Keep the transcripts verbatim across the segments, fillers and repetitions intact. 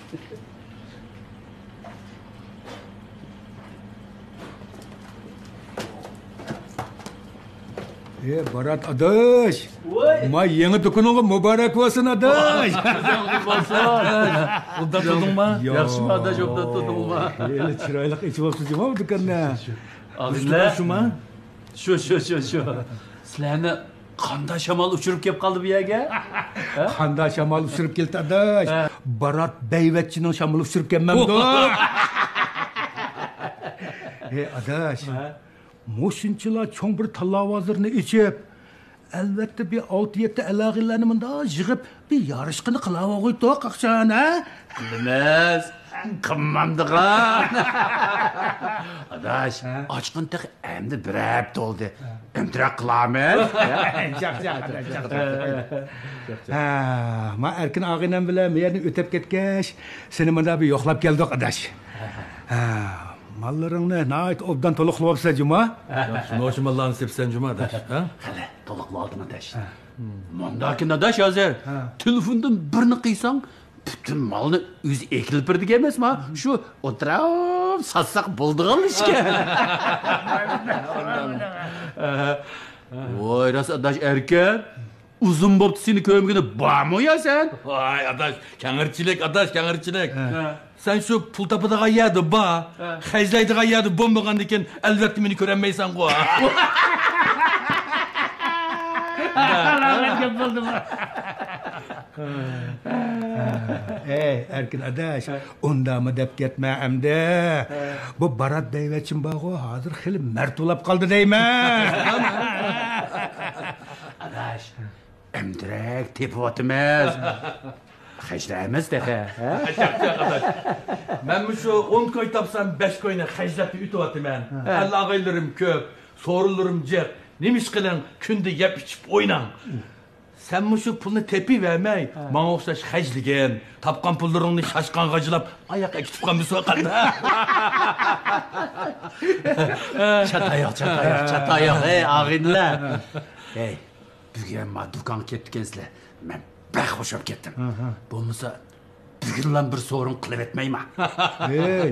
ئى، بارات ئاداش! ۋوي! ما يېڭى دۇكىنىڭغا مۇبارەك بولسۇن، ئاداش! ئۇزۇن بولسۇن! ئوبدان تۇردۇڭما؟ ياخشىمۇ، ئاداش، ئوبدان تۇردۇڭما؟ خېلى چىرايلىق ئېچىۋاپسىز جۇما بۇ دۇكاننى. ئاغىنىلەر، شۇ، شۇ، شۇ، شۇ. سىلەرنى قانداق شامال ئۇچۇرۇپ كېلىپ قالدى بۇ يەرگە؟ ھە؟ قانداق شامال ئۇچۇرۇپ كېلىپتۇ، ئاداش؟ ھە. بارات بەيۋەچچىنىڭ شامىلى ئۇچۇرۇپ كەلمەمدۇ؟ ھەي، ئاداش. ھە؟ مۇشۇنچىلا چوڭ بىر تاللا بازىرىنى ئېچىپ، ئەلۋەتتە، بىر ئالتە-يەتتە ئەل-ئاغىنىلەرنى مۇنداق يىغىپ، بىر يارىشقىنى قىلاۋالغۇيتتۇق، قاقشان، ھە؟ بىلىمىز، قىلمامدىغان. ئاداش، ھە؟ ئاچقىنى تېخى ئەمدى بىر ھەپتە بولدى. ھە. ئەمدىراق قىلارمىز. جاق، جاق، جاق، جاق. ھە، ما ئەركىن ئاغىنەم بىلەن بۇ يەردىن ئۆتۈپ كەتكەچ، سېنى مۇنداق بىر يوقلاپ كەلدۇق، ئاداش. ھە، ماللىرىڭنى ناھايىتى ئوبدان تولۇقلىۋاپسەن جۇما. ياخشى، نوچى ماللارنى سېپسەن جۇما، ئاداش. ھە؟ قېنى، تولۇقلاۋالدىم، ئاداش. ھە. مۇنداكىن، ئاداش، ھازىر. ھە. تېلېفوندىن بىرنى قىيساڭ، پۈتۈن مالنى ئۆزى ئەكېلىپ بېرىدىكەن ئەمەسما؟ شۇ ئولتۇراپ ساتساق بولىدىغان ئىشكەن. ۋاي، راست، ئاداش ئەركىن. ئۇزۇن بوپتۇ سېنى كۆرمىگىنى، بارمۇ يا سەن؟ ۋاي، ئاداش، كەڭرىچىلىك، ئاداش، كەڭرىچىلىك. ھە. سەن شۇ پۇل تاپىدىغان يەردە بار، ھە. خەجلەيدىغان يەردە بولمىغاندىكىن، ئەلۋەتتە مېنى كۆرەلمەيسەنغۇ. ئەي، ئەركىن ئاداش، ھە. ئۇنداقمۇ دەپ كەتمە ئەمدى. ھە. بۇ بارات بەيۋەچچىم بارغۇ، ھازىر خېلى مەرد بولاپ قالدى دەيمەن. ئاداش، ئەمدىرەك تېپىۋاتىمىز. خەجلەيمىز تېخى، ھە؟ جاق، جاق، ئاداش. مەن مۇشۇ ئون كوي تاپسام، بەش كوينى خەجلەپ ئۆتۈۋاتىمەن. ھە. ئەل-ئاغىنىلىرىم كۆپ، سورۇنلىرىم جىق. نېمە ئىش قىلىڭ، كۈندە يەپ ئىچىپ ئويناڭ. سەن مۇشۇ پۇلنى تېپىۋەرمەي، ھە. ماڭا ئوخشاش خەجلىگىن. تاپقان پۇللىرىڭنى شاشقان غاجىلاپ، ئاياق ئەكېتىپ قالمىسۇن قانداق؟ چاتاياق، چاتاياق، چاتاياق، ھەي، ئاغىنىلەر. ھەي، بۈگۈن ما دۇكانغا كەپتىكەنسىلەر. مەن بەك خۇش بولۇپ كەتتىم. ھە، ھە. بولمىسا، بۈگۈنلا بىر سورۇن قىلىۋەتمەيما. ھەي،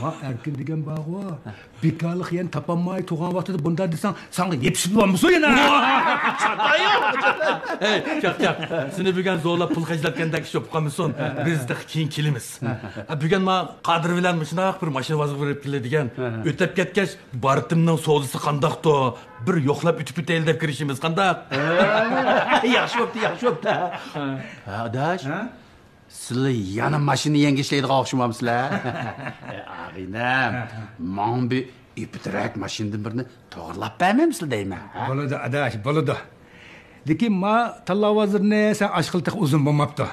ما ئەركىن دېگەن بارغۇ. بىكارلىق يەنە تاپالماي تۇرغان ۋاقتىدا بۇنداق دېسەڭ، ساڭا يېپىشىپ بولمىسۇن يەنە. ھەي، چاق، چاق. سېنى بۈگۈن زورلاپ پۇل خەجلەتكەندەك ئىش بولۇپ قالمىسۇن. بىز تېخى كېيىن كېلىمىز. ھە، بۈگۈن ما قادىر بىلەن مۇشۇنداق بىر ماشىنا بازىرىغا بېرىپ كېلەي دېگەن. ھە، ھە. ئۆتۈپ كەتكەچ، بارتىمنىڭ سودىسى قانداقتۇ؟ بىر يوقلاپ ئۆتۈپ ئۆتەيلى دەپ كىرىشىمىز قانداق؟ ھە. ياخشى بوپتۇ، ياخشى بوپتۇ. ھە، ئاداش. ھە؟ سىلەر يەنە ماشىنا يەڭگۈشلەيدىغان ئوخشىمامسىلەر؟ ئاغىنەم، ماڭا بىر ئېپىتراك ماشىنىدىن بىرنى توغرىلاپ بەرمەمسىلەر دەيمەن، ھە؟ بولىدۇ، ئاداش، بولىدۇ. لېكىن ما تاللا ھازىرنى سەن ئاچقىلى تېخى ئۇزۇن بولماپتۇ.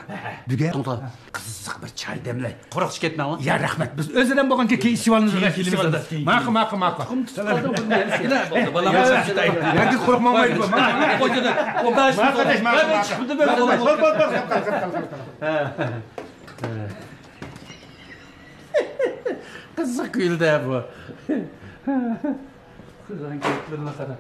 بۈگۈن توڭتال، قىزىق بىر چاي دەملەي. قۇرۇق ئىچىپ كەتمەڭ. يا، رەھمەت. بىز ئۆزىدىن بولغانكى كېيىن ئىچىۋالىمىز. كېيىن كېلىمىز، ئاداش، كېيىن. ماقۇل، ماقۇل، ماقۇل. تۇتۇپ قالدىڭ بۇنى. يا، بالام، يا، يا، يا، قورقماڭ، ماقۇل، ماقۇل، ماقۇل. بار، بار، بار، بار، بار، بار. قىزىق كۈلدى بۇ. قىلغان گەپلىرىنى قارا.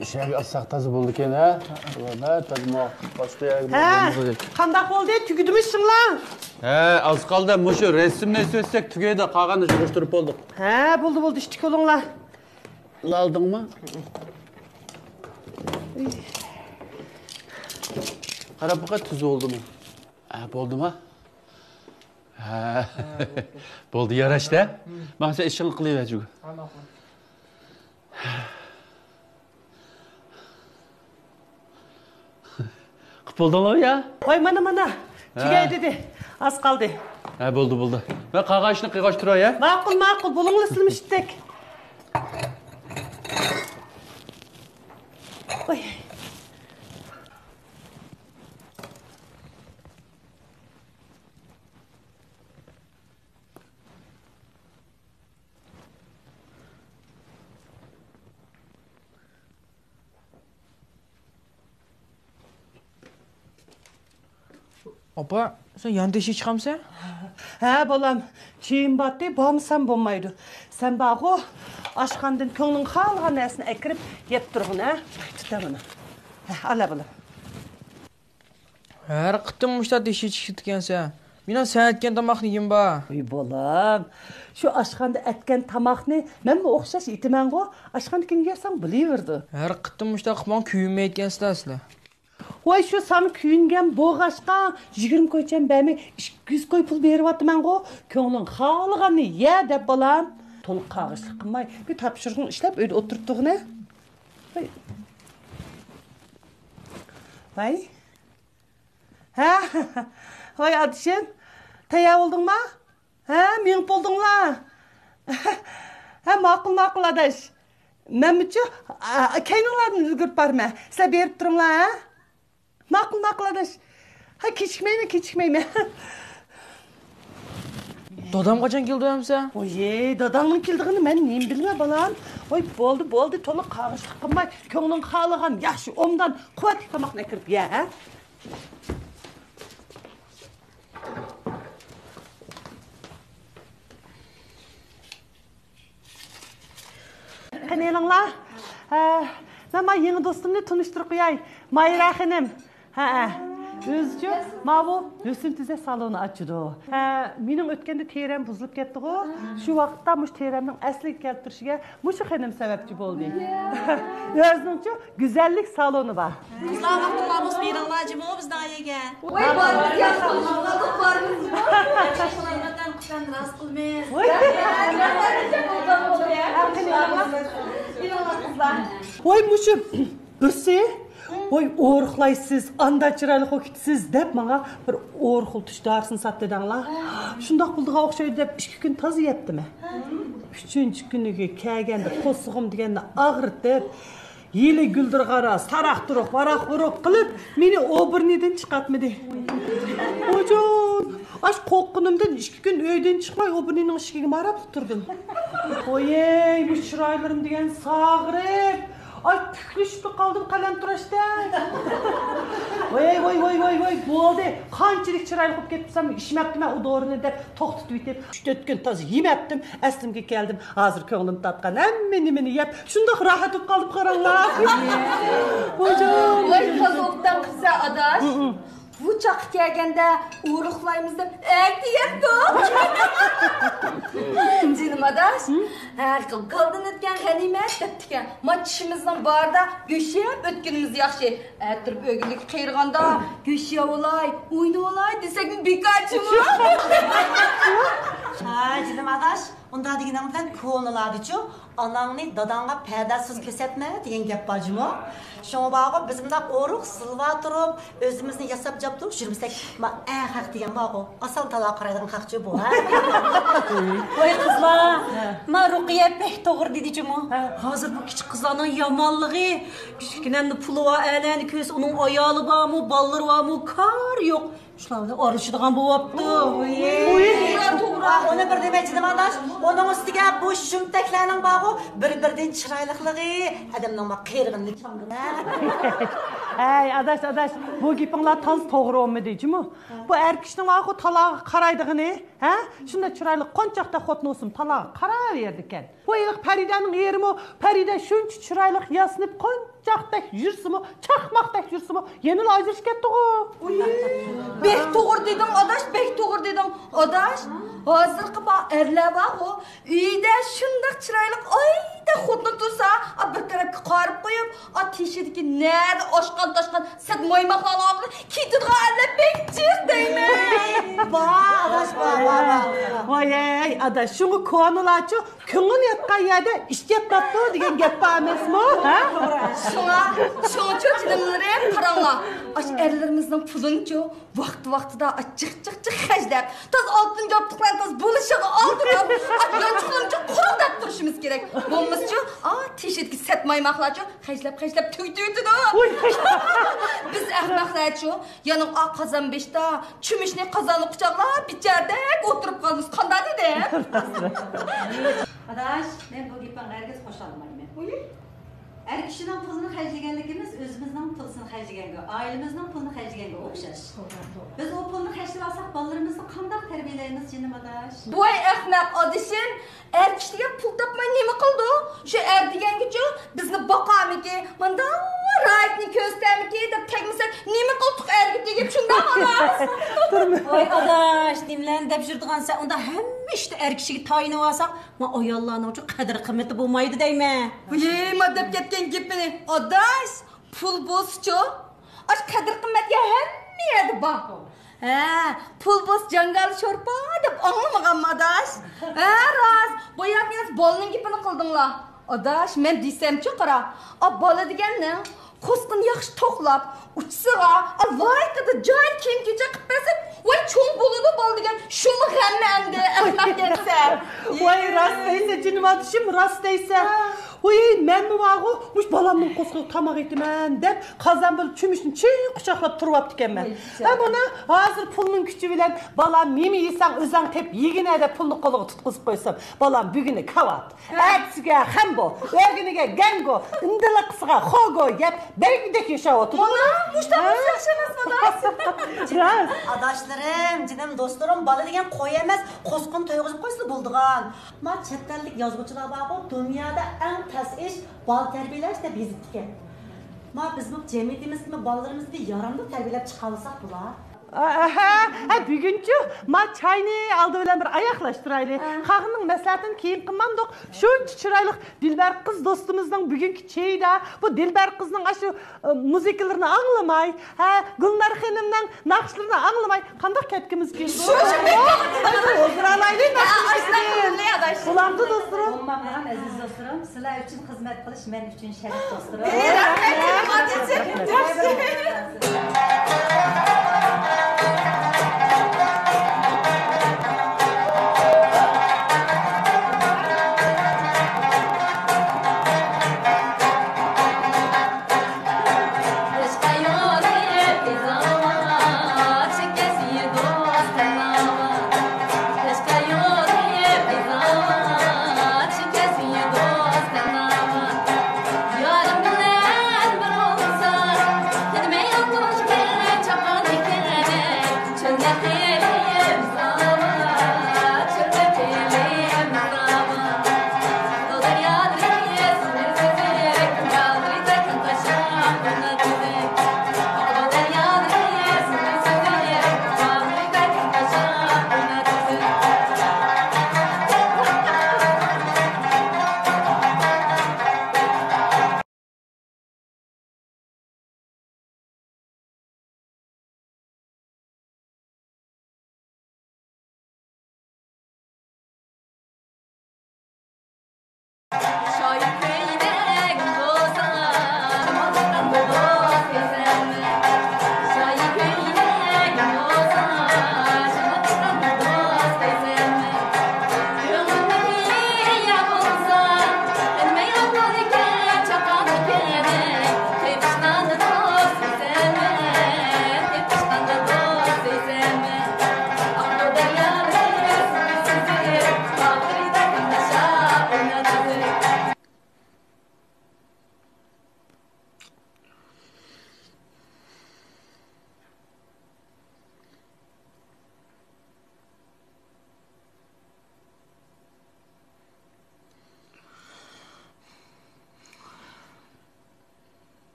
ئىشەنگە ئاچساق تازا بولىدىكەن، ھە؟ ھە، تازا مۇۋاپىق. باشقا يەرگە ھە، بارمىغۇدەك. قانداق بولدى؟ تۈگىدىمۇ ئىشىڭلار؟ ھە، ئاز قالدى. مۇشۇ رەسىمنى ئېسىۋەتسەك تۈگەيدۇ، قالغاننى يىغىشتۇرۇپ بولدۇق. ھە، بولدى، بولدى، ئىشتىك بولۇڭلار. ئالدىڭمۇ؟ قاراپ باقاي، تۈز بولدىمۇ؟ ھە، بولدىما؟ ھە. بولدى، ياراشتى. ماڭا سەن ئىشىڭنى قىلىۋەر، جۇگۇ. قىپ بولدۇڭلار يا؟ ۋاي، مانا، مانا. ھە. تۈگەي دېدى. ئاز قالدى. ھە، بولدى، بولدى. مەن قالغان ئىشنى قىلغاچ تۇراي، ھە؟ ماقۇل، ماقۇل. بولۇڭلار سىلىمىشتەك. ۋاي. ئاپا، سەن يان تېشى چىقامسەن؟ ھە، بالام، چېيىم باتتى، بارمىسام بولمايدۇ. سەن بارغۇ، ئاشخانىدىن كۆڭلۈڭ خالىغان نەرسىنى ئەكىرىپ يەپ تۇرغىن، ھە؟ تۇت مانا. ھە، ئال بالام. ھەر قېتىم مۇشۇنداق دېشى چىقىدىكەنسەن. مېنىڭ سەن ئەتكەن تاماقنى يېگۈم بار. ۋاي بالام، شۇ ئاشخانىدا ئەتكەن تاماقنى مەنمۇ ئوخشاش ئېتىمەنغۇ، ئاشخانىدىكىنى يېسەڭ بولۇۋېرىدۇ. ھەر قېتىم مۇشۇنداق قىلماڭ، كۆيۈنمەيدىكەنسىلەر سىلەر. ۋاي شۇ ساڭا كۆيۈنگەن بولغاچقا، يىگىرمە كوي چەن بەرمەي، ئىككى يۈز كوي پۇل بېرىۋاتىمەنغۇ، كۆڭلۈڭ خالىغاننى يە دەپ بالام. تولا قارغىشلىق قىلماي، بىر تاپشۇرۇقنى ئىشلەپ ئۆيدە ئولتۇرۇپ تۇرغىنە. ۋاي. ۋاي. ھە؟ ۋاي ئادىشىم، تەييار بولدۇڭما؟ ھە، مېڭىپ بولدۇڭلا؟ ھە، ماقۇل، ماقۇل ئاداش. مەنمۇچۇ، ئا، كەينىڭلاردىن ئۈلگۈرۈپ بارىمەن. سىلەر بېرىپ تۇرۇڭلار، ھە؟ ماقۇل، ماقۇل ئاداش. ھە، كېچىكمەيمەن، كېچىكمەيمەن. دادام قاچان كېلىدۇ ئەمسە؟ ۋوي، داداڭنىڭ كېلىدىغىنىنى مەن نېمە بىلىمەن بالام؟ ۋوي، بولدى، بولدى، تولا قارغىشلىق قىلماي، كۆڭلۈڭ خالىغان ياخشى، ئوبدان، قۇۋۋەتلىك تاماقنى ئەكىرىپ يە، ھە؟ قېنى ئېلىڭلار. ھە، مەن مانا يېڭى دوستۇمنى تونۇشتۇرۇپ قوياي. مايرا خېنىم. ھەئە. ئۆزىچۇ ماۋۇ ھۆسن تۈزەش سالونى ئاچىدۇ. ھە، مېنىڭ ئۆتكەندە تېرەم بۇزۇلۇپ كەتتىغۇ. شۇ ۋاقىتتا مۇشۇ تېرەمنىڭ ئەسلىگە كەلتۈرۈشىگە مۇشۇ خېنىم سەۋەبچى بولدى. ئۆزىنىڭچۇ گۈزەللىك سالونى بار. قىزلار، ۋاقتىڭلار بولسا بېرىڭلار جۇمۇ بىزنىڭ ئايەگە. ۋاي، بارىمىز، ياخشى، بارىمىز. قىلىمىز. ۋاي. ۋاي، مۇشۇ بىرسى، ۋاي، ئورۇقلايسىز، ئاندا چىرايلىق بولۇپ كېتىسىز دەپ ماڭا بىر ئورۇق ئۇلىتىش دارىسىنى سات دېدىڭلار. شۇنداق بولىدىغان ئوخشايدۇ دەپ ئىككى كۈن تازا يەپتىمەن. ئۈچىنچى كۈنىگە كەلگەندە قورسىقىم دېگەندە ئاغرىتىپ، يېلى گۈلدۈرغارا، ساراق-تۇرۇق، ۋاراق-ۋۇرۇق قىلىپ، مېنى ئوبورنىدىن چىقارتمىدى. ۋايجان، ئاش قورققىنىمدىن ئىككى كۈن ئۆيدىن چىقماي، ئوبورنىنىڭ ئىشىكىگە ماراپلا تۇردۇم. ۋويەي، مۇشۇ چىرايلىرىم دېگەن ساغرىپ، ئاي، پۈكلىشىپلا قالدىم قەلەم تۇراشتەك. ۋوي، ۋوي، ۋوي، ۋوي، ۋوي، بولدى. قانچىلىك چىرايلىق بولۇپ كەتسەم، ئىچمەپتىمەن ئۇ دورىنى دەپ توختىتىۋېتىپ، ئۈچ تۆت كۈن تازا يېمەپتىم، ئەسلىمگە كەلدىم. ھازىر كۆڭلۈم تارتقان ھەممە نېمىنى يەپ، شۇنداق راھەت بولۇپ قالدىم، قاراڭلار. ۋايجان. ۋاي، تازا ئوبدان قىپسەن، ئاداش. ھە، ھە. بۇ چاغقا كەلگەندە ئورۇقلايمىز دەپ ئەتە يەپتۇ. جېنىم ئاداش، ھە، گالدىن ئۆتكەن غەنىيمەت دەپتىكەن. ما چىشىمىزنىڭ بارىدا گۆشەپ ئۆتكىنىمىز ياخشى. ئەتىرىپ ئۆگۈنلۈككە قېرىغاندا گۆش يەۋالاي، ئوينىۋالاي دېسەكمۇ بىكارچىمۇ؟ ھە، جېنىم ئاداش، ئۇنداق دېگىنىڭ بىلەن كونىلاردىچۇ، ئاناڭنى داداڭغا پەردازسىز كۆرسەتمە دېگەن گەپ بار جۇمۇ. شۇڭا بارغۇ، بىز مۇنداق ئورۇق سىلۋا تۇرۇپ، ئۆزىمىزنى ياساپ جاپتۇرۇپ يۈرمىسەك، ما ئەر خەق دېگەن بارغۇ، ئاسان تالاغا قارايدىغان خەقچۇ بۇ، ھە؟ ۋاي قىزلار، ما رۇقىيە بەك توغرا دېدى جۇمۇ. ھە. ھازىر بۇ كىچىك قىزلارنىڭ يامانلىقى، كىچىككىنە پۇلى بار ئەرلەرنى كۆرسە، ئۇنىڭ ئايالى بارمۇ، بالىلىرى بارمۇ، كارى يوق. شۇلار بىلەن ئارىلىشىدىغان بولۇپتۇ. توغرا، توغرا. ئۇنى بىر دېمەي، جېنىم ئاداش، ئۇنىڭ ئۈستىگە بۇ شۇمتەكلەرنىڭ بارغۇ، بىر-بىرىدىن چىرايلىقلىقى ئادەمنىڭ ما قېرىغىنىنى چاندۇرىدۇ. ھەي، ئاداش، ئاداش، بۇ گېپىڭلار تازا توغرا بولمىدى جۇمۇ. بۇ ئەر كىشىنىڭ بارغۇ تالاغا قارايدىغىنى، ھە؟ شۇنداق چىرايلىق قونچاقتەك خوتۇن بولسىمۇ تالاغا قاراۋېرىدىكەن. بۇ ھېلىقى پەرىدەنىڭ ئېرىمۇ، پەرىدە شۇنچە چىرايلىق ياسىنىپ، قونچاقتەك يۈرسىمۇ، چاقماقتەك يۈرسىمۇ، يەنىلا ئاجرىشىپ كەتتىغۇ. بەك توغرا دېدىڭ، ئاداش، بەك توغرا دېدىڭ، ئاداش. ھازىرقى بار ئەرلەر بارغۇ، ئۆيدە شۇنداق چىرايلىق ئايدەك خوتۇن تۇرسا، ئا، بىر تەرەپكە قارىپ قويۇپ، ئا، تېشىدىكى نەدە ئاشقان-تاشقان سەت مايماقلارنى ئالغىلى كېتىدىغان ئەرلەر بەك جىق دەيمەن. بار، ئاداش، بار، بار، بار. ۋاي، ئەي، ئاداش، شۇڭا كونىلارچۇ، كۆڭۈل ياتقان يەردە ئىش ياتماپتۇ دېگەن گەپ بار ئەمەسمۇ؟ ھە؟ شۇڭا، شۇڭىچۇ جېنىملىرىم، قاراڭلار. ئاشۇ ئەرلىرىمىزنىڭ پۇلىنىچۇ ۋاقتى-ۋاقتىدا جىق، جىق، جىق خەجلەپ، تازا ئالتۇن ياپتۇقلارنى تازا بولۇشىغا ئالدۇرۇپ، ئاشۇ يانچۇقلىرىنىچۇ قۇرۇق دەپ تۇرۇشىمىز كېرەك. بولمىسىچۇ، ئا، تېشىدىكى سەت مايماقلارچۇ خەجلەپ، خەجلەپ تۈگىتىۋېتىدۇ. ۋوي. بىز ئەخمەقلەرچۇ، يەنە ئا قازان بېشىدا چۆمۈچنى قازاننى قۇچاقلاپ، بىچارىدەك ئولتۇرۇپ قالىمىز. قانداق دېدىم؟ ئاداش، مەن بۇ گېپىڭگە ھەرگىز قوشۇلمايمەن. ئۇي؟ ئەر كىشىنىڭ پۇلىنى خەجلىگەنلىكىمىز ئۆزىمىزنىڭ پۇلىسىنى خەجلىگەنگە، ئائىلىمىزنىڭ پۇلىنى خەجلىگەنگە ئوخشاش. بىز ئۇ پۇلنى خەجلىۋالساق، بالىلىرىمىزنى قانداق تەربىيەلەيمىز، جېنىم ئاداش؟ ۋاي ئەخمەق ئادىشىم، ئەر كىشى دېگەن پۇل تاپماي نېمە قىلىدۇ؟ شۇ ئەر دېگەنگىچۇ بىزنى باقارمىكى، مۇنداق رايىتنى كۆرسىتەرمىكى دەپ تەگمىسەك، نېمە قىلدۇق ئەرگە تېگىپ، شۇنداق ئەمەس؟ ۋاي ئاداش، نېمىلەرنى دەپ يۈرىدىغانسەن؟ ئۇنداق ھەممە ئىشتا ئەر كىشىگە تايىنىۋالساق، ما ئاياللارنىڭچۇ قەدىر قىممىتى بولمايدۇ دەيمەن. ۋىي، ما دەپ كەتكەن گېپىنى، ئاداش، پۇل بولسىچۇ؟ ئاش قەدىر قىممەتكە ھەممە يەردە بار. ھە، پۇل بولسا جاڭگال شورپا دەپ ئاڭلىمىغانمۇ ئاداش؟ ھە، راست، باياقى يەنە بالىنىڭ گېپىنى قىلدىڭلار. ئاداش، مەن دېسەمچۇ قارا، ئا بالا دېگەننىڭ قورسىقىنى ياخشى توقلاپ، ئۇچىسىغا، ئا لايىقىدا جايىدا كىيىم كېچەك قىلىپ بەرسەك، ۋاي چوڭ بولىدۇ بالا دېگەن، شۇمۇ غەممۇ ئەمدى، ئەخمەق يەنسە. ۋاي راست دەيسەن جېنىم ئادىشىم، راست دەيسەن. ۋاي مەنمۇ بارغۇ، مۇشۇ بالامنىڭ قورسىقىغا تاماق ئېتىمەن دەپ، قازان بىلەن چۆمۈچنى چىڭ قۇچاقلاپ تۇرۇۋاپتىكەنمەن. ۋاي، ھە، مانا ھازىر پۇلنىڭ كۈچى بىلەن، بالام، نېمە يېسەڭ ئۆزۈڭ تېپ يېگىنە دەپ پۇلنى قولىغا تۇتقۇزۇپ قويسام، بالام بۈگۈنى كاۋات، ئەتىسىگە خەمبو، ئۆگۈنىگە گەنگو، ئىندىلىقىسىغا خوگو يەپ، بەرگۈدەك ياشاۋاتىدۇ. مانا مۇشۇنداق بولسا ياخشى ئەمەسمۇ ئاداش؟ راست. ئاداشلىرىم، جېنىم دوستلىرىم، بالا دېگەن قوي ئەمەس، قورسىقىنى تويغۇزۇپ قويسىلا بولىدىغان. ما چەت ئەللىك يازغۇچىلار بارغۇ، دۇنيادا ئەڭ تەس ئىش بالا تەربىيەلەش دەپ يېزىپتىكەن. ما بىزمۇ جەمئىيىتىمىزدىمۇ بالىلىرىمىزنى ياراملىق تەربىيەلەپ چىقالىساق بولا. ئەھە، ھە، بۈگۈنچۇ ما چاينى ئالدى بىلەن بىر ئاياغلاشتۇرايلى. ھە. قاغىنىڭ مەسلىھەتىنى كېيىن قىلمامدۇق. شۇنچە چىرايلىق دىلبەر قىز دوستىمىزنىڭ بۈگۈنكى چېيىدا بۇ دىلبەر قىزنىڭ ئاشۇ، ئە، مۇزىكىلىرىنى ئاڭلىماي، ھە، گۈلنار خېنىمنىڭ ناخشىلىرىنى ئاڭلىماي قانداق كەتكۈمىز كېلىدۇ؟ شۇ، شۇ، شۇ. ئولتۇرالايلى، ھە، ناخشا ئاشۇنداق ئىشلىتىپ. قىلىڭلى، ئاداش. بولامدۇ، دوستلىرىم؟ بولمامدىغان ئەزىز دوستلىرىم، سىلەر ئۈچۈن خىزمەت قىلىش مەن ئۈچۈن شەرەپ، دوستلىرىم. ئەي، رەھمەت، رەھمەت.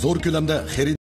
زور كۆلەمدە خېرىدار